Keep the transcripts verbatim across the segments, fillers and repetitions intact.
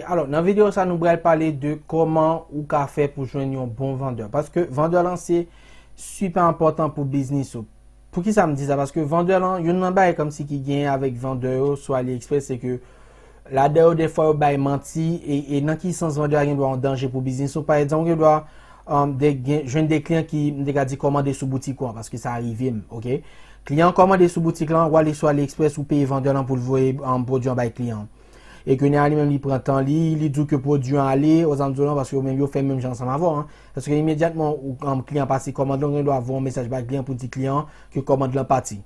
Alò, nan videyo sa, nou pral pale de kòman ou ka fè pou jwenn yon bon vandè. Paske vandè lan se sipè enpòtan pou biznis ou. Poukisa m di sa? Paske vandè lan, youn nan bagay kòmsi ki genyen avèk vandè yo sou AliExpress, se ke ladan yo, defwa, yo bay manti, e, e nan ki sans vandè a gen dwa yon danje pou biznis ou? Pa egzanp, ou gen dwa um, de, gen, jwenn de kliyan ki, m te ka di, kòmande sou boutik ou an, paske sa rive m, oke? Kliyan an kòmande sou boutik lan, ou ale sou AliExpress, ou peye vandè lan pou l voye um, pwodui an bay kliyan an. E ke nèg la li menm li pran tan li, li di w ke pwodui an ale, ou sa m di w lan, paske yo menm yo fè menm jan ansanm avè w, an. Paske imedyatman ou, um, kliyan pase kòmand lan, ou gen dwa voye yon mesaj bay kliyan pou di kliyan ke kòmand lan pati.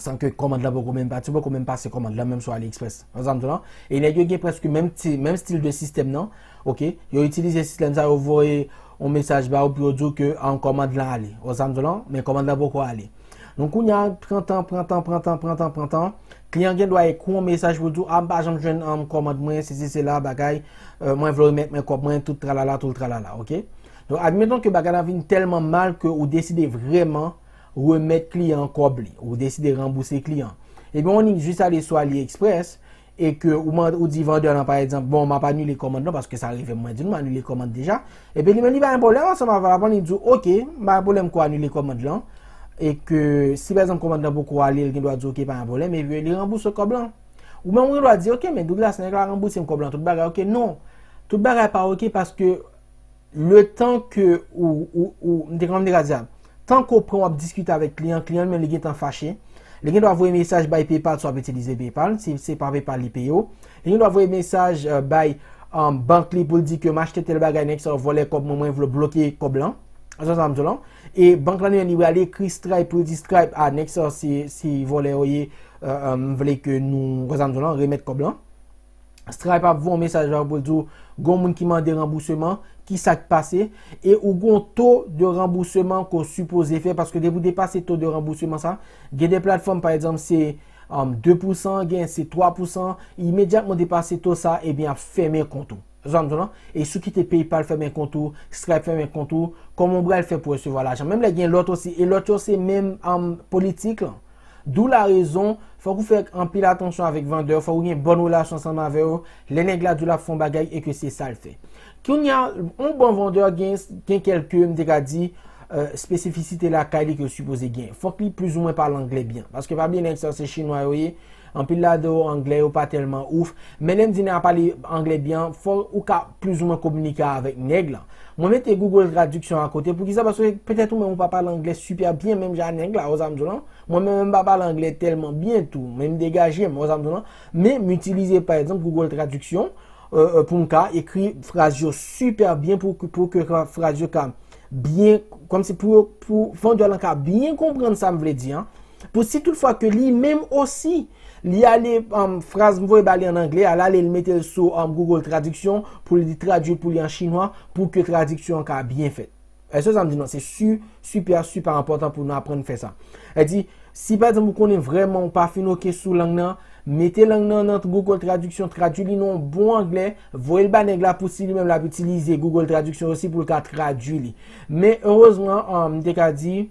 San ke kòmand lan poko menm pati, poko menm pase kòmand lan menm sou AliExpress. Ou sa m di w lan? E nèg yo gen prèske menm ti, menm stil de sistèm nan, oke? Yo itilize sistèm sa, yo voye yon mesaj ba ou pou yo di w ke, um, kòmand lan ale. Ou sa m di w lan? Men kòmand lan poko ale. Donk, kounye a, pran tan, pran tan, pran tan, pran tan, pran tan. Kliyan gen dwa ekri yon mesaj pou di w, a, m pa janm jwenn, um, kòmand mwen, sesi, sela, bagay, euh, mwen vle remèt mwen kòb mwen, tout tralala, tout tralala, oke? Donk, admeton ke bagay la vin tèlman mal ke ou deside vrèman remèt kliyan an kòb li, ou deside ranbouse kliyan an. Ebyen, ou annik jis ale sou AliExpress, e ke ou mande, ou di vandè lan, pa egzanp, bon, m ap anile kòmand lan, paske sa rive m, mwen di l, m anile kòmand deja. Epi li menm, li pa gen pwoblèm ansanm avè l, apre li di w, oke, m pa gen pwoblèm ke w anile kòmand lan, e ke si, pa egzanp, kòmand lan poko ale, l gen dwa di w, oke, pa gen pwoblèm, epi li ranbouse kòb lan. Ou menm, ou gen dwa di, oke, men Douglas, nèg la ranbouse m kòb lan, tout bagay oke. Non, tout bagay pa oke, paske letan ke ou, ou, ou, m te, kòman m te ka di sa? Tan ke w pran w ap diskite avèk kliyan, kliyan li menm li gentan fache. Li gen dwa voye mesaj bay PayPal, si w ap itilize PayPal, si se pa PayPal li peye w. Li gen dwa voye mesaj, euh, bay, um, bank li pou l di ke m achte tèl bagay, nèg sa yo vòlè kòb mwen, mwen vle bloke kòb lan. Ou sa m di w lan? E bank lan li menm li pral ekri Stripe pou l di Stripe, a, nèg sa yo se, se vòlè yo ye, euh, euh, m vle ke nou, ou sa m di w lan, remèt kòb lan. Stripe ap voye yon mesaj ba ou pou l di w, gen yon moun ki mande ranbouseman, ki sa k pase, e ou gen yon to de ranbouseman ke w sipoze fè, paske depi w depase to de ranbouseman sa, gen de platfòm, pa egzanp, se, um, de pousan, gen se twa pousan, imedyatman w depase to sa, ebyen, y ap fèmen kont ou. Ou sa m di w lan? E si w kite PayPal fèmen kont ou, Stripe fèmen kont ou, kòman w pral fè pou resevwa lajan? Menm lè gen lòt osi, e lòt yo se menm, um, politik lan. D'où la raison, fòk ou fè anpil atansyon avèk vandè yo, fòk ou gen bòn relasyon ansanm avè yo. Lè nèg la di w l ap fè yon bagay e ke se sa l fè. Kounye a, yon bon vandè gen, gen kèlke, m te ka di, euh, espesifisite lakay li ke l sipoze gen. Fòk li plizoumwen pale anglè byen. Paske pa bliye nèg sa yo se chinwa yo ye. Anpil ladan yo anglè yo pa tèlman ouf. Men lè m di nèg la pale anglè byen, fò ou ka plizoumwen kominike avèk nèg la. Mwen mete Google Traduction akote. Poukisa? Paske petèt ou menm ou pa pale anglè sipè byen, menm jan nèg la, ou sa m di w lan. Mwen menm, m pa pale anglè tèlman byen tou, men m degaje m, ou sa m di w lan. Men m itilize, pa egzanp, Google Traduction, euh, euh, pou m ka ekri fraz yo sipè byen, pou, pou ke fraz yo ka byen, kòmsi pou, pou vandè lan ka byen konprann sa m vle di an. Pou si toutfwa ke li menm osi, li ale, um, fraz m voye ba li an anglè a, l ale l mete l sou, um, Google Traduction pou li tradui pou li an chinwa, pou ke tradiksyon an ka byen fèt. Èske sa m di non, se si, sipè, sipè enpòtan pou nou aprann fè sa. Sa di, si pa egzanp ou konnen vrèman ou pa fin oke sou lang nan, mete lang nan nan Google Traduction, tradui li nan yon bon anglè, voye l ba nèg la pou si li menm l ap itilize Google Traduction osi pou l ka tradui li. Men erezman, um, m te ka di,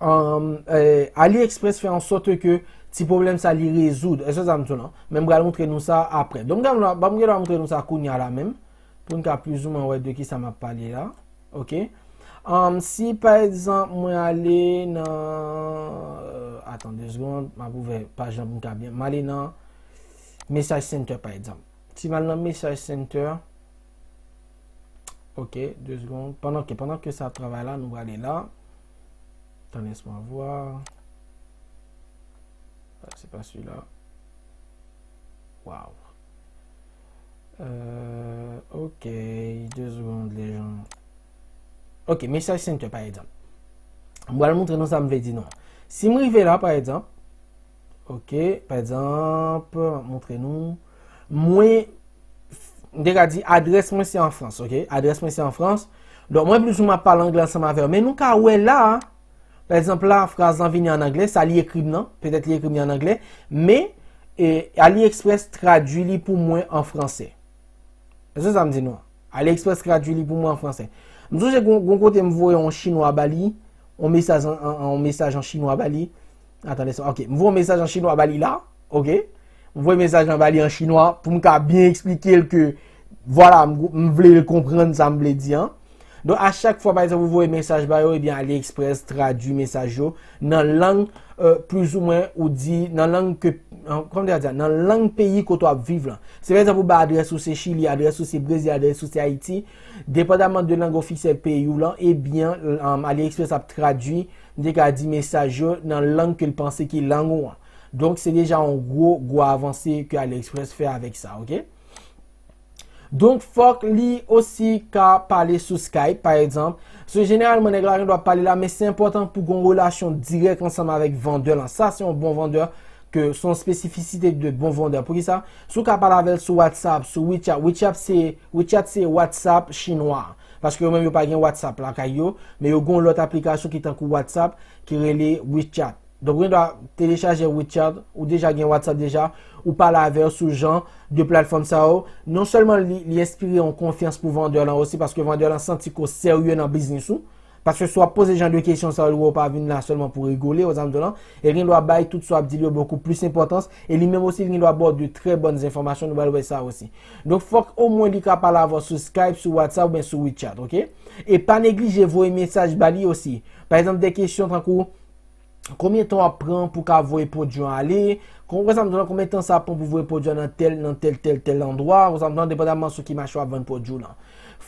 um, eh, AliExpress fè an sòt ke ti pwoblèm sa li rezoud. Èske sa m di w lan? Men m pral montre nou sa aprè. Donk, m gen dwa montre nou sa kounye a la menm. Pou n ka plizoumwen wè de kisa m ap pale la. Oke. Um, si, pa egzanp, mwen ale nan, euh, atan de segonn, m ap ouvè paj lan pou n ka byen. M ale nan Message Center, pa egzanp. Si m al nan Message Center, oke, de segonn. Pandan ke, pandan ke sa ap travay la, nou prale la. Attends, laisse-moi voir. Ah, c'est pas celui-là. Wow. Euh, ok, deux secondes, les gens. Ok, Message Center, pa egzanp. M pral montre nou sa m vle di nou. Si m rive la, pa egzanp, ok, pa egzanp, m ap montre nou. Mwen, m te ka di adrès mwen se an Frans, ok? Adrès mwen se an Frans. Donk, mwen plizoumwen ap pale anglè ansanm avè w. Men nou ka wè la, pa egzanp, la, fraz lan vini an anglè, sa li ekri m nan, petèt li ekri m li an anglè, men, e, AliExpress tradui li pou mwen an fransè. Èske sa m di nou? AliExpress tradui li pou mwen an fransè. M sonje gon, gon kote m voye yon chinwa ba li, yon mesaj an, an, an, yon mesaj an chinwa ba li. Attends, laisse-moi, ok, m voye yon mesaj an chinwa ba li la, ok? M voye mesaj lan ba li an chinwa pou m ka byen eksplike l ke, vwala, m, m vle l konprann sa m vle di an. Donk, a chak fwa, pa egzanp, ou voye mesaj ba yo, ebyen, AliExpress tradui mesaj yo nan lang, euh, plizoumwen, ou di, nan lang ke, an, kòman m te ka di sa? Nan lang peyi kote w ap viv lan. Si, pa egzanp, ou bay adrès ou se Chili, adrès ou se Brezil, adrès ou se Ayiti, depandaman de lang ofisyèl peyi w lan, ebyen, um, AliExpress ap tradui, m te ka di, mesaj yo nan lang ke l panse ki lang ou an. Donk, se deja yon gwo, gwo avanse ke AliExpress fè avèk sa, oke? Donk, fòk li osi ka pale sou Skype, pa egzanp. So, jeneralman, nèg la gen dwa pale la, men se enpòtan pou gen yon relasyon dirèk ansanm avèk vandè lan. Sa, se yon bon vandè, ke se yon espesifisite de bon vandè. Poukisa? Si w ka pale avè l sou WhatsApp, sou WeChat, WeChat se, WeChat se WhatsApp chinwa. Paske yo menm yo pa gen WhatsApp lakay yo, men yo gen yon lòt aplikasyon ki tankou WhatsApp, ki rele WeChat. Donk, ou gen dwa telechaje WeChat, ou deja gen WhatsApp deja, ou pale avè yo sou jan de platfòm sa yo. Non sèlman li, li enspire yon konfyans pou vandè lan osi, paske vandè lan santi ke w serye nan biznis ou. Paske si w ap poze jan de kesyon sa yo, li wè w pa vin la sèlman pou rigole, ou sa m di w lan, e l gen dwa bay tout sa w ap di l yo bokou plis enpòtans, e li menm osi, li gen dwa ba w de trè bòn enfòmasyon, nou pral wè sa osi. Donk, fòk omwen li ka pale avè w sou Skype, sou WhatsApp, oubyen sou WeChat, oke? E pa neglije voye mesaj ba li osi. Pa egzanp, de kesyon tankou, konbyen tan w ap pran pou ka voye pwodui an ale? Kon-, konbyen tan, konbyen tan sa pran pou voye pwodui an nan tèl, nan tèl, tèl, tèl andwa? Ou sa m di w lan, depandaman sou ki mache w ap vann pwodui w lan.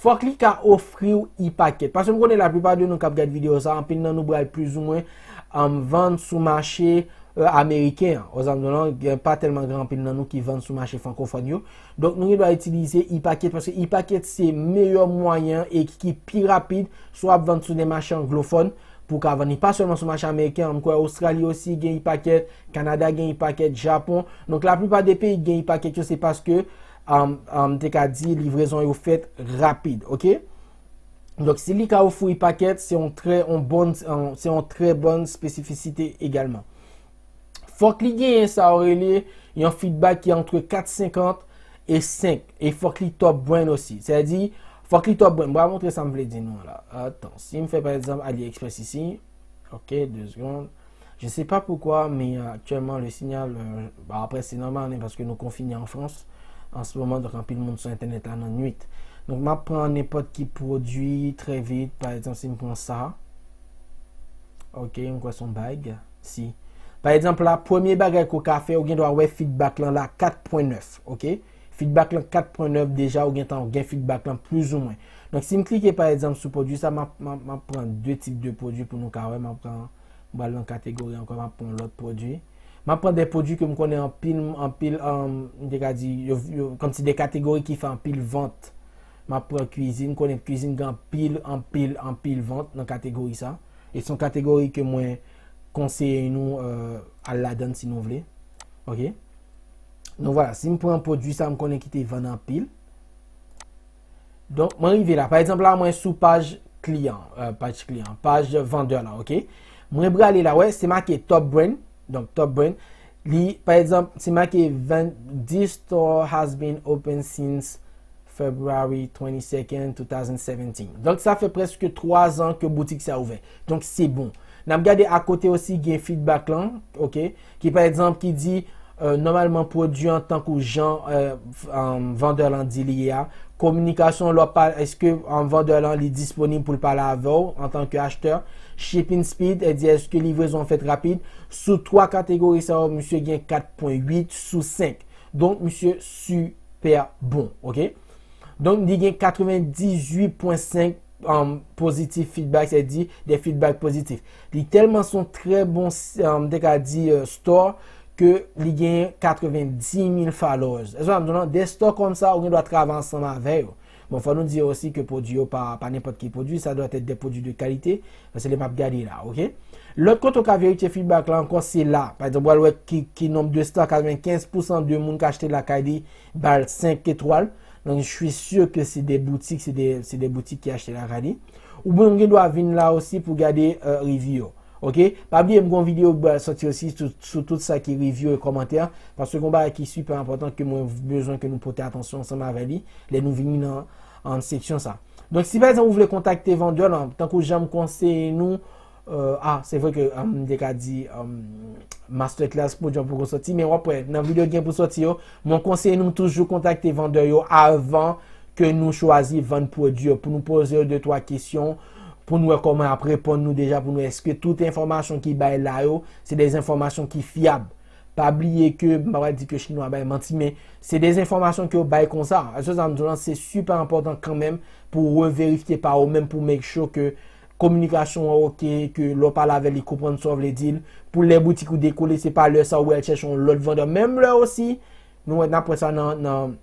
Fòk li ka ofri w e-packet. Paske m konnen laplipa de nou k ap gade videyo sa, anpil nan nou pral plizoumwen, um, vann sou mache, euh, ameriken an. Ou sa m di w lan, gen pa tèlman gen anpil nan nou ki vann sou mache frankofòn yo. Donk, nou gen dwa itilize e-packet, paske e-packet se meyè mwayen e ki pi rapid, si w ap vann sou de mache anglofòn, pou w ka vann li. Pa sèlman sou mache ameriken an, m kwè Ostrali osi gen e-packet, Kanada gen e-packet, Japon. Donk, laplipa de peyi ki gen e-packet yo, se paske, um, um, m te ka di, livrezon yo fèt rapid, oke? Donk, si li ka ofri w e-packet, se yon trè, yon bon, yon, se yon trè bòn espesifisite egalman. Fòk li genyen sa yo rele yon feedback ki antre kat senkant e senk. E fòk li top brand osi. Sètadi, fòk li top brand. M pral montre sa m vle di nou an la. Atann, si m fè pa egzanp AliExpress isi. Ok, deux secondes. Je sais pas pourquoi, mais euh, actuellement le signal, euh, bah, après c'est normal, hein, parce que nous confinés en France en ce moment, donc anpil moun sou entènèt la nan nwit. Donk, m ap pran nenpòt ki pwodui trè vit. Pa egzanp, si m pran sa, ok, m kwè se yon bag. Si. Pa egzanp la, premye bagay ke w ka fè, ou gen dwa wè feedback lan la, kat pwen nèf, ok? Feedback lan kat pwen nèf deja, ou gentan gen feedback lan plizoumwen. Donk, si m klike, pa egzanp, sou pwodui sa, m ap, m ap, m ap pran de tip de pwodui pou nou ka wè. M ap pran, m pral nan kategori ankò, m ap pran lòt pwodui. M ap pran de pwodui ke m konnen anpil, anpil, um, m te ka di, yo, yo, kòmsi de kategori ki fè anpil vant. M ap pran kwizin, m konnen kwizin gen anpil, anpil, anpil vant nan kategori sa. E se yon kategori ke mwen konseye nou, euh, al ladann si nou vle. Ok? Donk, vwala, si m pran pwodui sa, m konnen ki te vann anpil. Donk, mwen rive la. Pa egzanp, la, mwen sou paj kliyan, euh, paj kliyan, paj vandè la, ok? Mwen prale la, wè, se make top brand. Donk, top brand. Li, pa egzanp, se make, "This store has been open since February twenty-second, two thousand seventeen." Donk, sa fè prèske twa zan ke boutik sa ouvè. Donk, se bon. N ap gade akote osi, gen feedback lan, ok? Ki, pa egzanp, ki di, euh, nòmalman, pwodui an tankou jan, euh, f-, euh, vandè lan di li ye a. Kominikasyon, lè w ap pale, èske, euh, vandè lan li disponib pou l pale avè w antanke achtè? Shipping speed, e di èske livrezon an fèt rapid? Sou twa kategori sa yo, misye gen kat pwen uit sou senk. Donk, misye sipè bon, ok? Donk, li gen katrevendizuit pwen senk, um, pozitif feedback, sètadi de feedback pozitif. Li tèlman se yon trè bon, um, m te ka di, euh, store, ke li gen katrevendimil followers. Èske w konprann? De store kòmsa, ou gen dwa travay ansanm avè yo. Bon, fò nou di osi ke pwodui yo pa, pa nenpòt ki pwodui, sa dwa èt de pwodui de kalite, paske lè m ap gade la, ok? Lòt kote w ka verifye feedback la ankò, se la. Pa egzanp, w al wè ki, ki nonb de star, katrevenkenz pousan de moun k achte lakay li ba l senk etwal. Donk, je suis sûr que c'est des boutiques, c'est des, c'est des boutiques ki achte lakay li. Oubyen w gen dwa vin la osi pou gade, euh, review yo. Ok? Pa bliye, m gen yon videyo k pral sòti osi sou, sou tout sa ki review e kòmantè, paske gen yon bagay ki sipè enpòtan ke mwen bezwen ke nou pote atansyon ansanm avè li lè nou vini nan, nan seksyon sa. Donk, si pa egzanp ou vle kontakte vandè lan, tankou jan m konseye nou, Euh, ah, se vre ke um, m te ka di um, masterclass pwodui an poko sòti, men w ap wè, nan videyo gen pou sòti yo, mwen konseye nou toujou kontakte vandè yo avan ke nou chwazi vann pwodui yo, pou nou poze yo de twa kesyon, pou nou wè kòman y ap reponn nou deja, pou nou wè èske tout enfòmasyon ki bay la yo, se de enfòmasyon ki fyab. Pa bliye ke, m pa pral di ke chinwa bay manti, men se de enfòmasyon ke yo bay konsa. Èske sa m di w lan, se sipè enpòtan kanmenm pou w reverifye pa ou menm, pou make sure ke kominikasyon an oke, ke lè w pale avè l, li konprann sa w vle di l. Pou lè boutik ou dekole, se pa lè sa ou al chèche yon lòt vandè. Menm lè osi, nou wè, n ap wè sa nan, nan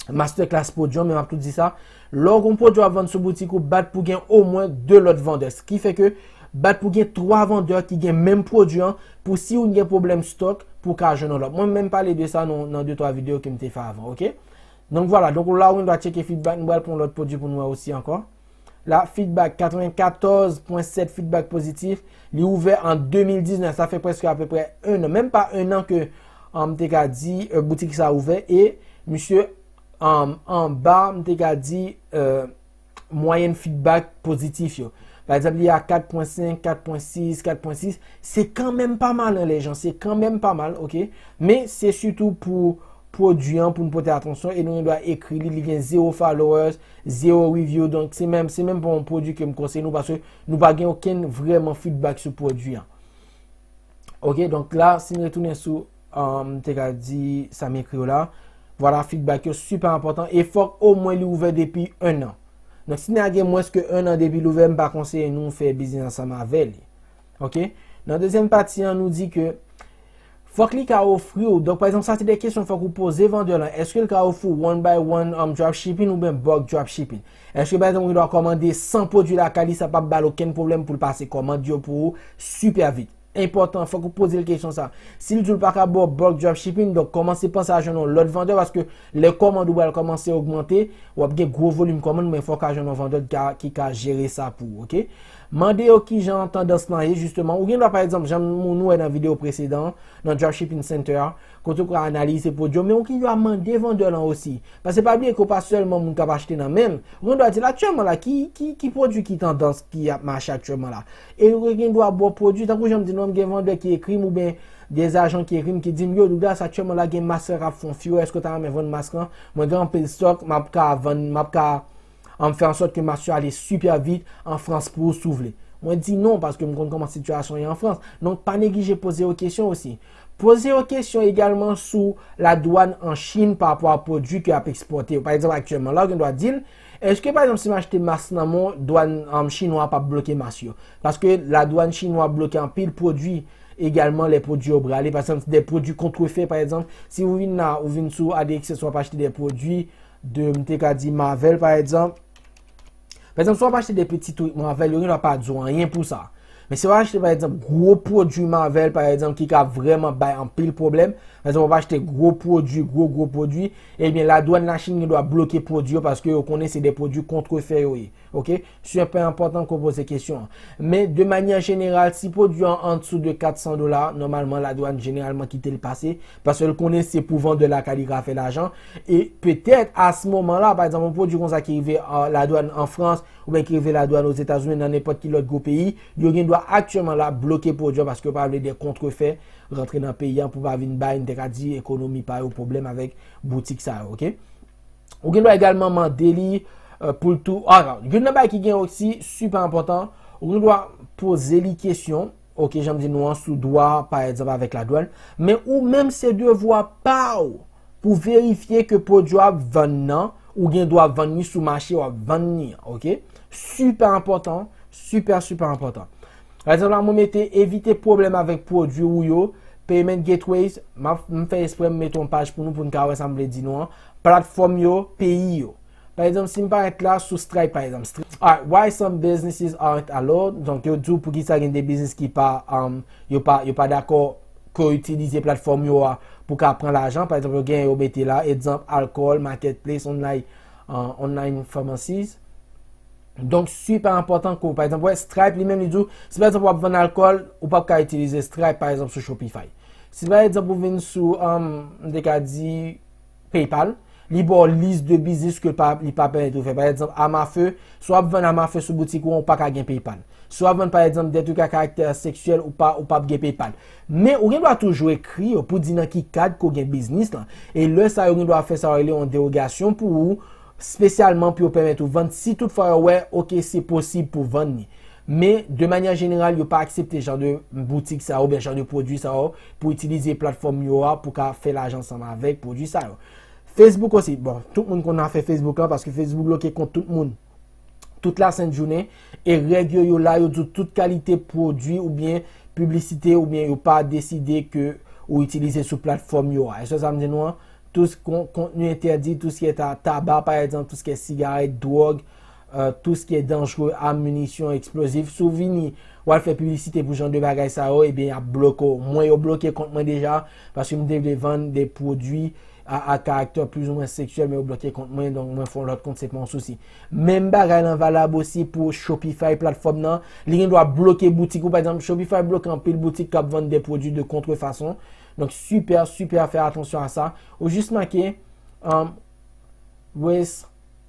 masterclass pwodui an, men m ap tou di sa. Lè w gon pwodui w ap vann sou boutik ou, bat pou gen omwen de lòt vandè. Sa ki fè ke bat pou gen twa vandè ki gen menm pwodui an, pou si youn gen pwoblèm stòk, pou w ka jwenn yon lòt. Mwen menm pale de sa nan, nan de twa videyo ke m te fè avan, oke? Donk vwala, donk la ou gen dwa tcheke feedback, nou pral pran lòt pwodui pou nou wè osi ankò. La, feedback, katrevennkatorz pwen sèt feedback pozitif. Li ouvè an de mil diznèf, sa fè prèske apeprè en an. Menm pa en an ke, um, m te ka di, euh, boutik sa ouvè. E misye, um, anba, m te ka di, euh, mwayèn feedback pozitif yo. Pa egzanp, li a kat pwen senk, kat pwen sis, kat pwen sis. Se kanmenm pa mal, hein, les gens. Se kanmenm pa mal, oke? Men se sitou pou pwodui an pou n pote atansyon e nou gen dwa ekri li, li gen zewo followers, zewo review. Donk, se menm, se menm pa yon pwodui ke m konseye nou paske nou pa gen okenn vrèman feedback sou pwodui an. Oke, donk la, si n retounen sou, um, m te ka di sa m ekri yo la, vwala, feedback yo sipè enpòtan e fòk omwen li ouvè depi en an. Donk, si nèg la gen mwens ke en an depi l ouvè, m pa konseye nou fè biznis ansanm avè li. Oke? Nan dezyèm pati an, nou di ke fòk li ka ofri w. Donk, pa egzanp, sa se de kesyon fòk ou poze vandè lan. Èske l ka ofri w one by one, um, dropshipping oubyen bulk dropshipping? Èske, pa egzanp, ou gen dwa kòmande san pwodui lakay li, sa p ap ba l okenn pwoblèm pou l pase kòmand yo pou ou sipè vit? Enpòtan, fòk ou poze l kesyon sa. Si l di w l pa ka ba w bulk dropshipping, donk kòmanse panse a jwenn yon lòt vandè, paske lè kòmand ou pral kòmanse ogmante, w ap gen gwo volim kòmand, men fòk w ka jwenn yon vandè ki ka, ki ka jere sa pou ou, oke? Mande yo kijan tandans lan ye, jisteman. Ou gen dwa, pa egzanp, jan nou wè nan videyo presedan an, nan Dropshipping Center a, kote ou ka analize pwodui yo, men ou gen dwa mande vandè lan osi. Paske pa bliye ke w pa sèlman moun k ap achte nan men l. Ou gen dwa di l aktyèlman la, ki, ki, ki pwodui ki tandans ki ap mache aktyèlman la. E ou gen dwa ba w pwodui, tankou jan m di nou an, m gen vandè ki ekri m oubyen de ajan ki ekri m ki di m, yo, Douglas, aktyèlman la gen mask la k ap fè yon fire, èske w ta renmen vann mask lan? Mwen gen anpil stòk, m ap ka vann, m ap ka an fè an sòt ke mask yo ale sipè vit an Frans pou ou si w vle. Mwen di non, paske m konn kòman sitiyasyon ye an Frans. Donk, pa neglije poze yo kesyon osi. Poze yo kesyon egalman sou ladwàn an Chin pa rapò a pwodui ke y ap ekspòte yo. Pa egzanp, aktyèlman, la, ou gen dwa di l, èske, pa egzanp, si m achte mask nan men w, dwàn, um, chinwa p ap bloke mask yo? Paske ladwàn chinwa bloke anpil pwodui egalman, lè pwodui yo prale. Pa egzanp, de pwodui kontrefè, pa egzanp, si ou vin la, ou vin sou AliExpress, w ap achte de pwodui de, m te ka di Marvel, pa egzanp. Pa egzanp, si w ap achte de peti twik Marvel, yo gen dwa pa di w anyen pou sa. Men si w ap achte, pa egzanp, gwo pwodui Marvel, pa egzanp, ki ka vrèman bay anpil pwoblèm, pa egzanp, w ap achte gwo pwodui, gwo, gwo pwodui, ebyen, ladwàn Lachin gen dwa bloke pwodui yo paske yo konnen se de pwodui kontrefè yo ye. Oke? Sipè enpòtan ke w poze kesyon an. Men, de manyè jeneral, si pwodui an andesou de kat san dola, nòmalman, ladwàn jeneralman kite l pase, paske l konnen se pou vandè lakay li ka fè lajan. E petèt, a se moman la, pa egzanp, yon pwodui konsa ki rive, euh, ladwàn an Frans, oubyen ki rive ladwàn Ozetazini, nan nenpòt ki lòt gwo peyi, yo gen dwa aktyèlman la bloke pwodui an paske yo pa vle de kontrefè rantre nan peyi an pou pa vin bay, m te ka di, ekonomi pa yo pwoblèm avèk boutik sa yo, oke? Ou gen dwa egalman mande li, euh, pou l tou. Ah, youn nan bagay ki gen osi sipè enpòtan, ou gen dwa poze li kesyon, oke, jan m di nou an, sou dwa, pa egzanp, avèk ladwàn, men ou menm se devwa pa w pou verifye ke pwodui w ap vann nan, ou gen dwa vann li sou mache w ap vann li an, oke? Sipè enpòtan, sipè, sipè enpòtan. Pa egzanp, la, mwen mete evite pwoblèm avèk pwodui ou yo, payment gateways, m ap, m fè espre m mete yon paj pou nou, pou n ka wè sa m vle di nou an. Platfòm yo, peyi yo. Pa egzanp, si m parèt la sou Stripe, pa egzanp, Stri-, alright, why some businesses aren't allowed? Donk, yo di w poukisa gen de biznis ki pa, um, yo pa, yo pa dakò ke w itilize platfòm yo a pou ka pran lajan. Pa egzanp, yo gen, yo mete la, egzanp, alcohol, marketplace, online, uh, online pharmacies. Donk, sipè enpòtan ke w, pa egzanp, wè, Stripe li menm, li di w, si pa egzanp w ap vann alkòl, ou p ap ka itilize Stripe, pa egzanp, sou Shopify. Si pa egzanp ou vin sou, um, m te ka di, PayPal, Li ba w lis de biznis ke pa, li pa pèmèt ou fè. Pa egzanp, amafe, si w ap vann amafe sou boutik ou an, ou pa ka gen PayPal. Si w ap vann, pa egzanp, de trik a karaktè seksyèl, ou pa, ou p ap gen PayPal. Men, ou gen dwa toujou ekri yo pou di nan ki kad ke w gen biznis lan. E lè sa yo gen dwa fè sa yo rele yon dewogasyon pou ou, espesyalman pou yo pèmèt ou vann si toutfwa yo wè, oke, se posib pou vann li. Men, de manyè jeneral, yo pa aksepte jan de boutik sa yo, oubyen jan de pwodui sa yo, pou itilize platfòm yo a, pou ka fè lajan ansanm avèk pwodui sa yo. Facebook osi, bon, tout moun konn afè Facebook lan, paske Facebook bloke kont tout moun tout lasent jounen, e règ yo, yo la, yo di w tout kalite pwodui oubyen piblisite, oubyen yo pa deside ke ou itilize sou platfòm yo a. Èske sa m di nou an? Tout kon-, kontni entèdi, tout ce qui est ta-, taba, pa egzanp, tout ce qui est sigarèt, dwòg, euh, tout ce qui est dangereux, arm, minisyon, eksplozif. Si w vini, w al fè piblisite pou jan de bagay sa yo, ebyen, y ap bloke w. Mwen, yo bloke kont mwen deja, paske m te vle vann de pwodui a, a karaktè plizoumwen seksyèl, men yo bloke kont mwen, donk mwen fè yon lòt kont, se pa yon sousi. Menm bagay lan valab osi pou Shopify, platfòm nan. Li gen dwa bloke boutik ou. Pa egzanp, Shopify bloke anpil boutik k ap vann de pwodui de kontrefason. Donk, sipè, sipè, fè atansyon a sa. Ou jis make, um, res-,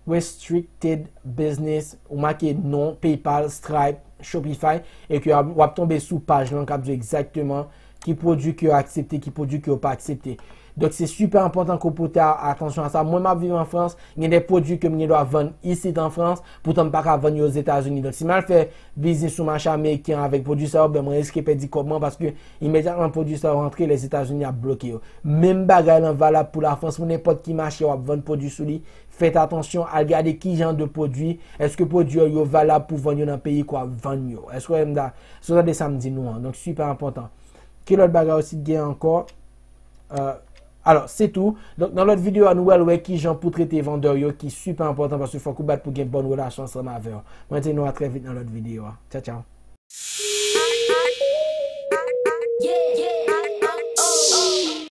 restricted business, ou make non, PayPal, Stripe, Shopify, e ke w ap, w ap tonbe sou paj lan k ap di w egzakteman ki pwodui ke yo aksepte, ki pwodui ke yo pa aksepte. Donk, se sipè enpòtan ke w pote a-, atansyon a sa. Mwen, m ap viv an Frans, gen de pwodui ke m gen dwa vann isit an Frans, poutan m pa ka vann yo Ozetazini. Donk, si m al fè biznis sou mache ameriken an avèk pwodui sa yo, ben, mwen riske pèdi kòb mwen, paske imedyatman pwodui sa yo rantre, Lèzetazini ap bloke yo. Menm bagay lan valab pou Lafrans, pou nenpòt ki mache w ap vann pwodui sou li, fèt atansyon, al gade ki jan de pwodui, èske pwodui yo, yo valab pou vann yo nan peyi ke w ap vann yo. Èske w tande, èske w tande sa m di nou an? Donk, sipè enpòtan. Ki lòt bagay osi ki gen ankò? Euh, alò, se tou. Donk, nan lòt videyo a, nou pral wè ki jan pou trete vandè yo, ki sipè enpòtan, paske fòk ou bat pou gen bòn relasyon ansanm avè yo. Mwen di nou a trè vit nan lòt videyo a. Tchao, tchao.